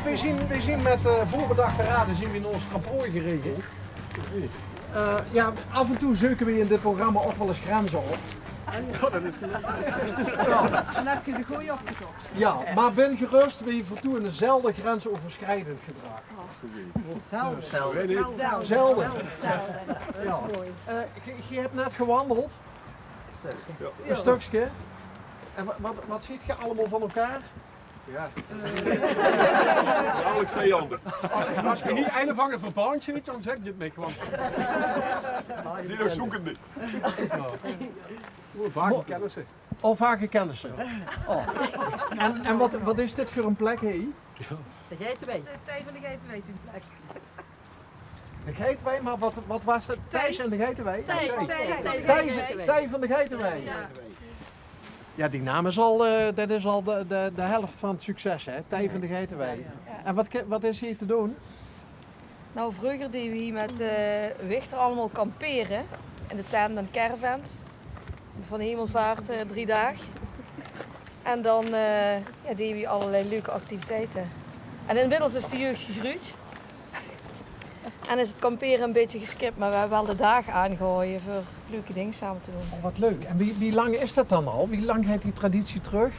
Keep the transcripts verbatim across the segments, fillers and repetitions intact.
Weej zien, weej zien mit, eh, veurbedachte raden zien weej nao Stramproy gereje. Eh, jao, aaf en toe zeuke weej in dit programma ouch waal ins grenze op. Jao, det is gelukkig. Jao. Dan höbs se de gooje opgezoch. Jao, mer bin gerös, weej vertoene zelde grensoverschrijdend gedrag. Zelde. Zelde. Jao. Eh, geej, geej höb net gewandeld. Ein stökske. En wa-, wat, wat zeet geej allemaol van elkaar? Jao. Dagelijks vijanden. Es, es geej neet ein of anger verbandj zeet, dan zèk geej 't mich gewoon. Zie nog zoekende. Jao. Vage kennisse. Oh, vage kennisse. Oh. En, en wat, wat is dit veur ein plek, hè? De Geitewei. Det is de Thei van de Geitewei zien plek. De Geitewei, mer wat, wat waas det? Thijs en de Geitewei? Thei, Thei, Thei, Thei van de Geitewei. Thei van de Geitewei. Jao. Jao, die naam is al, eh, det is al de, de, de helf van 't succes, hè? Thei van de Geitewei. Jao. En wat ki-, wat is hie te doon? Nou, vreuger deje we hie mit, eh, Wichter allemaol kampere. In de tent en caravans. Van Hemelvaart, eh, drie daag. En dan, eh, jao, deje we allerlei leuke activiteite. En inmiddels is de jeug gegreujd. En is 't kampere ein bietje geskipt, mer we höbbe waal de daag aangehaoje veur leuke dinger same te doon. Oh, wat leuk. En wie, wie lang is det dan al? Wie lang geit die traditie trök?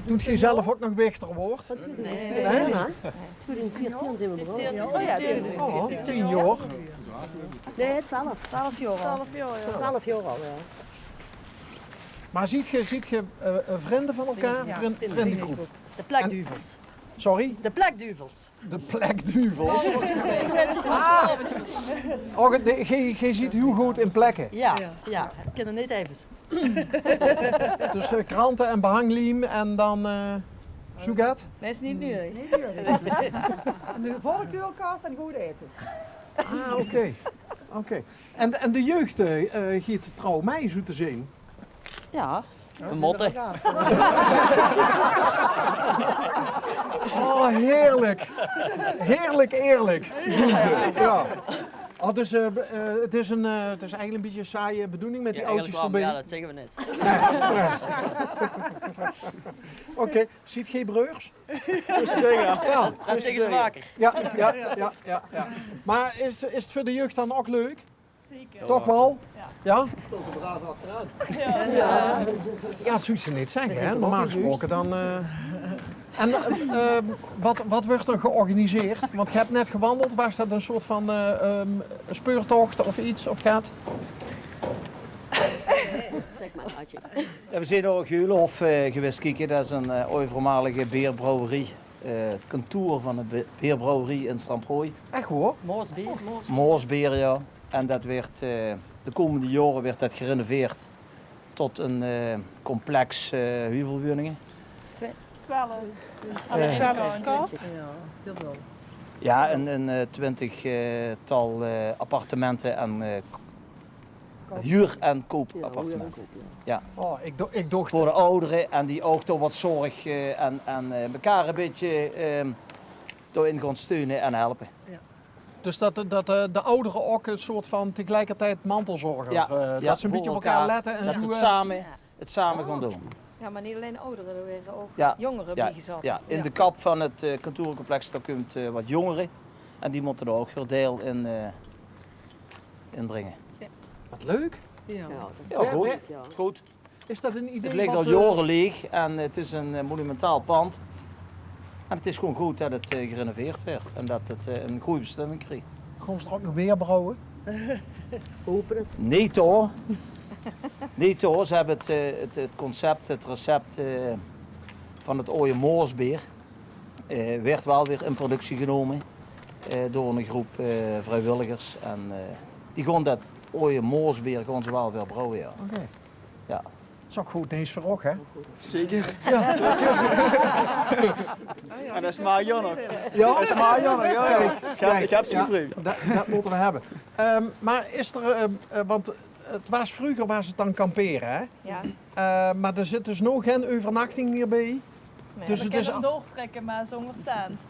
Toen geej zelf ouch nog wichter woort? Nae. Nae? Twieëdoezend veertien zien we begonne. Oh jao, twieëdoezend veertien. Oh, tien jaor. Nae, twelf. Twelf jaor al. Twelf jaor al, jao. Mer zeet geej, zeet geej, eh, eh, vrinde van elkaar? Jao, vrinde, vrindegroep. De Plekduvels. Sorry? De Plekduvels. De Plekduvels. Ah! Och, de, geej, geej zeet hiel good in plekke. Jao, jao. Kinne neet effe. Dus, eh, krante en behangliem en dan, eh, zoe get? Nae, is neet nudig. Neet nudig. En de volle keulkas en good aete. Ah, oké. Oké. En, en de jeug, eh, eh, geit trouw mei, zoe te zeen? Jao. We mótte. Oh, heerlijk. Heerlijk eerlijk. Jao. Oh, dus, eh, be-, eh, 't is ein, eh, 't is eigelik ein bietje ein saaie bedoeling mit die aodjes d'rbie. Jao, det zègke we neet. Oké, zeet geej breurs? Jao. Det zègke ze vaker. Jao, jao, jao, jao. Mer is, is 't veur de jeug dan ouch leuk? Zeker. Toch waal? Jao. Jao? Stónge ze braaf achteraan. Jao. Jao, zóws se neet zègke, hè? Normaal gesproke dan, eh, en, eh, wat, wat wuuert d'r georganiseerd? Want geej höb net gewandeld, waas det ein soort van, eh, ehm, speurtocht of get, of get? Zèk mer, Adje. Jao, we zeen nao Geulenhof, eh, gewaes kieke. Det is ein, eh, aoj veurmalige beerbrouwerie. Eh, 't kantoor van de be-, beerbrouwerie in Stramproy. Ech waor? Moosbeer. Moosbeer, jao. En det weurt, eh, de kómmende jaore weurt det gerenoveerd tot ein, eh, complex, eh, wieväöl wuninge? Twelf. Eh, twelf. Jao, ein, ein, eh, twintig, eh, tal, eh, appartemente en, eh, huur- en koopappartemente. Jao. Oh, ich do-, ich doch... Veur de aodere en die ouch toch get zörg, eh, en, en, eh, mekaar ein bietje, ehm, dao-in gaon steune en helpe. Jao. Dus det, det, eh, de aodere ouch ein soort van tegelikertied mantelzörger, eh, det ze ein bietje op mekaar lètte en zoe, eh, same, 't same gaon doon. Jao, mer neet allein aodere, d'r waere ouch jóngere biegezat. Jao, in de kap van 't, eh, kantoorcomplex, dao kump, eh, get jóngere. En die mótte d'r ouch hun deil in, eh, inbringe. Jao. Wat leuk. Jao. Jao, good. Good. Is det ein idee? 't Lik al jaore leeg en 't is ein, eh, monumentaal pand. En 't is gewoon good det 't, eh, gerenoveerd weurt en det 't, eh, ein gooj bestemming krieg. Gaon ze d'r ouch nog weer brouwe? Hope 't. Neet, huur. Neet, huur. Ze höbbe 't, eh, 't, 't concept, 't recept, eh, van 't aoje Moosbeer, eh, weurt waal weer in productie genómme, eh, door ein groep, eh, vriewilligers. En, eh, die gaon det aoje Moosbeer gaon ze waal weer brouwe, jao. Oké. Jao. Is ouch good nuuts veur uch, hè? Zeker. Jao. En det is Marianne. Jao? Det is Marianne, jao, jao. Kiek, ich höb ze gepreuvd. Det, det mótte we höbbe. Ehm, mer is d'r, ehm, eh, want 't waas, vreuger waas 't dan kampere, hè? Jao. Eh, mer d'r zit dus noe gein euvernachting mieë bie. Nae, dus 't is doortrèkke, mer zónger tent.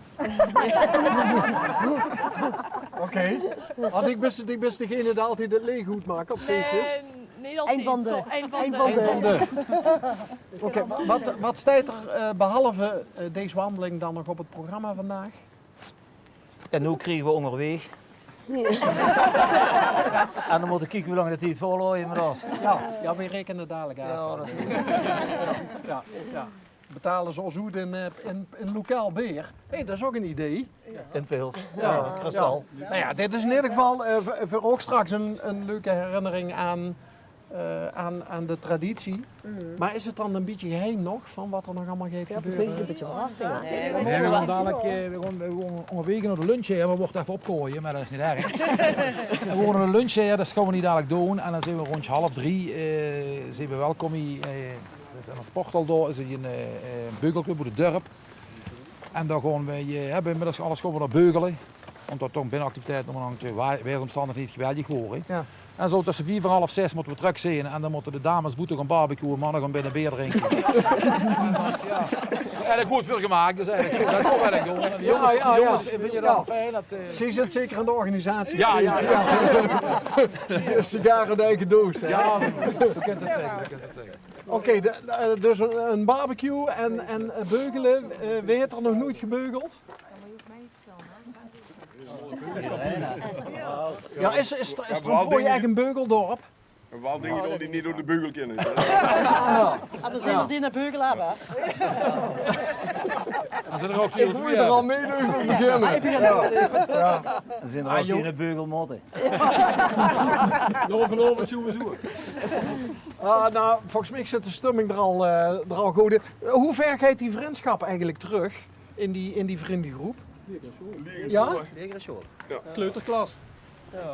Oké. Want dich bis, dich bis degene dae altied 't leech good maak op feesjes. Nae, Neet altied. Ein van de. Zo, ein van de. Ein van de. Oké, wa-, wat, wat steit er, eh, behalve, eh, dees wandeling dan nog op het programma vandaag? En noe kriege we óngerweeg. En dan mótte we kieke wie lang de tied volhawwe mit ós. Ja, ja, we rekene dalik aaf. Ja, dat is ja, ja. Betale ze ós oet in, eh, in, in lokaal beer. Hé, dat is ouch ein idee. In pils. Ja, kristal. Nou ja, dit is in eder geval, eh, veur, veur ouch straks ein, ein leuke herinnering aan, eh, aan, aan de traditie. Maar is het dan ein bietje geheim nog van wat er nog allemaal geit gebeure? Volgens mich is het ein bietje verrassing. Nae, we gaon dalik, eh, we gaon, we gaon óngerweeg nao de lunch, hè. We waere effe opgehaoje, maar dat is neet erg. We gaon nao de lunch, hè, dat gaon we hie dalik doon. En dan zeen we róndj half drie, eh, zeen we welkom hie, eh, Dus in de sporthal dao is ein, eh, eh, beugelclub oet 't dörp. En dao gaon we, eh, höbbe we inmiddels alles gaon we dao beugele. Ómdat toch binneactiviteite ómhangte, wa-, waersomstandigheden neet geweldig waore. Ja. En zo tösse vief en half zes mótte we trök zeen. En dan mótte de dames boete gaon barbecuen, manne gaon binne beer drinke. En dat, ja. En dat good veur gemaak, dus eigelik, dat kómme we eigelik doon. En de jónges, ja, ja, de jónges, eh, vinje dat fijn, dat, eh, Geej zit zeker aan de organisatie. Ja, ja, ja. Sigare in eige doos, hè? Ja, zo kins se het zègke, zo kins se het zègke. Oké, de, eh, dus ein, ein barbecue en, en, eh, beugele. Eh, wae haet er nog noeit gebeugeld? Ja, is, is, is Tromp-Rooj ech ein beugeldörp? Waal dinger die neet door de beugel kinne. Ah, d'r zeen d'r die eine beugel höbbe. D'r zeen d'r ouch die die al mit euver beginne. D'r zeen d'r ouch die eine beugel mótte. Nog ein half oer zo. Ah, nou, volgens mich zit de stumming d'r al, eh, d'r al good in. Hoe wied geit die vrundsjap eigelik trök in die, in die vrundegroep? Ja? Lagere sjool. Kleuterklas.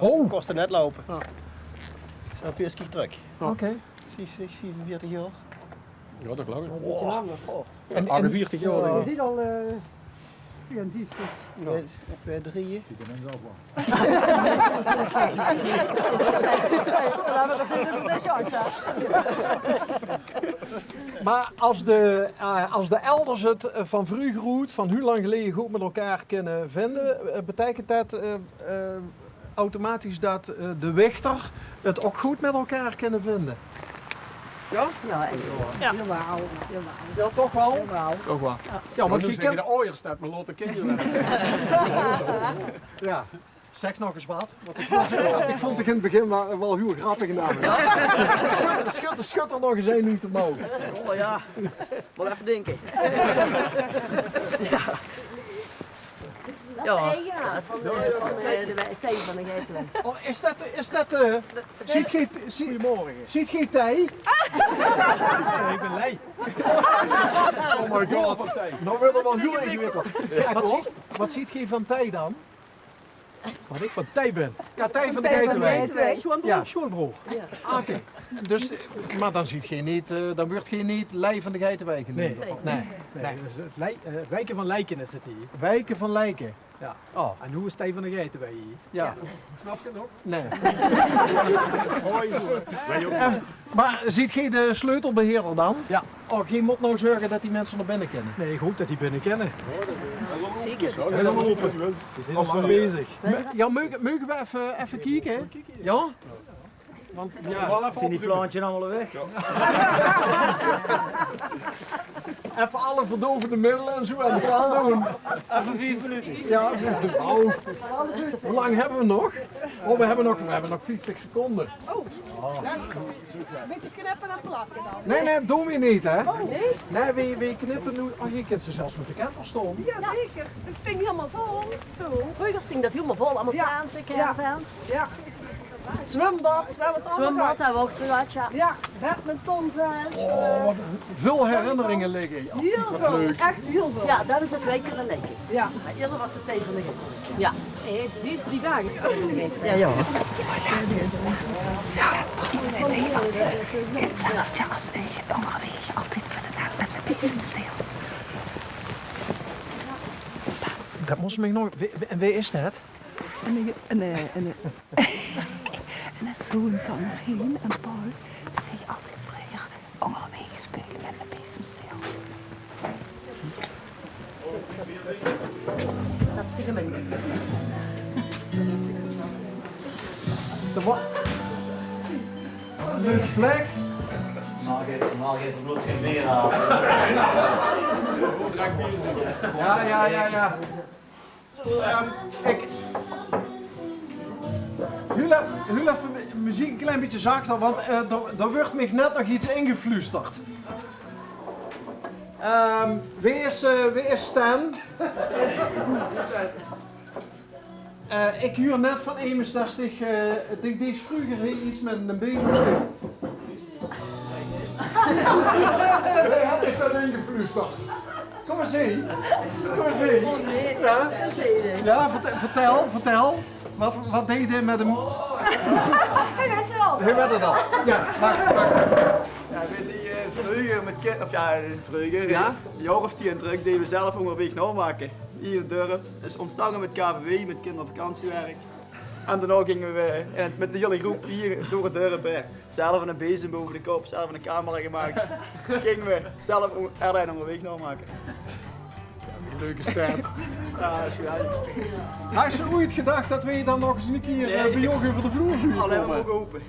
Oh. Kóste net loupe. Ja. Zo, veer kier trök. Oké. Precies, viefenveertig jaor. Ja, dat geloof ik. Ein bietje langer. En, en achtenveertig jaor, dink ik. Veer zeen al, eh, Twee, twee, drieje. Mer es de, eh, es de elders het, eh, van vreuger oet, van hiel lang geleje, good mit elkaar kinne vinde, eh, beteikent det, eh, eh, automatisch det, eh, de wichter het ouch good mit elkaar kinne vinde. Ja? Ja, ech waor. Ja. Jawaal, jawaal. Ja, toch waal? Jawaal. Toch waal. Ja, want geej kint de ouders det mer laote kinne. Ja. Zèk nog ins waat. Want ik waas, ik vónd het in het begin waal, waal hiel grappig gedaan. Ja. Schud, schud, schud d'r nog ins ein oet de mouw. Oh ja. Waal effe dinke. Ja. Ja. Van de, van de, de, de Thei van de Geitenwei. Oh, is det, is det, eh, ziet geej, zie-, Goeiemorgen. Ziet geej Thei? Nee, ik bin Lei. Oh my god. Nou wille we waal hiel ingewikkeld. Waat ziet, waat ziet geej van Thei dan? Waat ik van Thei bin? Ja, Thei van de Geitenwei. Sjoonbroor. Ja. Sjoonbroor. Ah, oké. Dus, eh, mer dan ziet geej neet, eh, dan wuuert geej neet Lei van de Geitenwei geneump? Nee. Nee. Nee, dus het Lei-, eh, Wijken van Lijken is het hie. Wijken van Lijken. Ja. Oh. En noe is Thei van de Geitenwei hie. Ja. Snap geej het nog? Nee. Hoi, zo. Mer ziet geej de sleutelbeheerder dan? Ja. Oh, geej mót now zörge det die minse nao binne kinne. Nee, ik hoop det die binne kinne. Zeker. Ja, det hoop ik. Die zeen al lang bezig. Ja, meuge, meuge we effe, effe kieke? Ja? Want, ja. Zeen die plantjes allemaol weg? Effe alle verdovende middele en zo aan de kant doon. Effe vief minute. Ja, oh. Wie lang hebbe we nog? Oh, we hebbe nog, we hebbe nog vieftig seconde. Oh, det is good. Ein bietje knippe en plakke dan. Nee, nee, doon we neet, hè? Oh, neet? Nee, we, we knippe noe. Oh, hie kins se zelfs mit de camper staon. Ja, zeker. Het sting hielemaol vol. Zo. Vreuger sting det hielemaol vol, allemaol tente, caravans. Ja. Zwembad, we hebbe het allemaol gehad. Zwembad hebbe we ouch gehad, ja. Ja, badmintonveld. Oh, waat väöl herinneringe ligke. Hiel väöl, ech hiel väöl. Ja, det is het Wijken van Lijken. Ja. Mer eerder waas het Thei van de Geitenwei. Ja. Nee, die is drie daag is Thei van de Geitenwei. Ja, ja. Hetzelfde as ich, óngerwaeg altied veur de nacht mit de bezemsteel. Det mós mich nog, wae, wae, en wae is det? En, en, en, en, en de zoon van Rien en Paul, det deje altied vreuger óngerwaeg speule mit de bezemsteel. De wa-, Leuke plek. Normaal geit, normaal geit d'r noeats gein beer aan. Ja, ja, ja, ja. Ehm, ik... Hiel effe, hiel effe meziek ein klein bietje zachter, want eh, d'r, d'r wuuert mich net nog get ingefluusterd. Ehm, wae is, eh, wae is Stan? Eh, ik huuer net van emes det dich, eh, dich deegs vreuger hie get mit ein bezemsjteel. Wae haet dich det ingefluusterd? Kom ins hie. Kom ins hie. Ja? Ja, vertel, vertel, vertel. Waat, waat deeg dae mit 'm? Hae weit 't al. Hae weit 't al. Ja, wach, wach. Ja, ik weit neet, eh, vreuger mit ki-, of ja, vreuger, ja? Ein jaor of tien trök deje we zelf Óngerwaeg naomake. Hie in 't dörp. Is óntstange mit K V W, mit kindervakantiewerk. En daonao ginge we in 't, mit de hiele groep hie door 't dörp, eh, zelf eine bezem baove de kop, zelf ein camera gemaak. Ginge we zelf Erlein Óngerwaeg naomake. Leuke stad. Ja, is geweldig. Hads se oeats gedach det we dan nog ins ein kier, eh, bie dich euver de vloer zouwe kómme? Allein mer moge hope.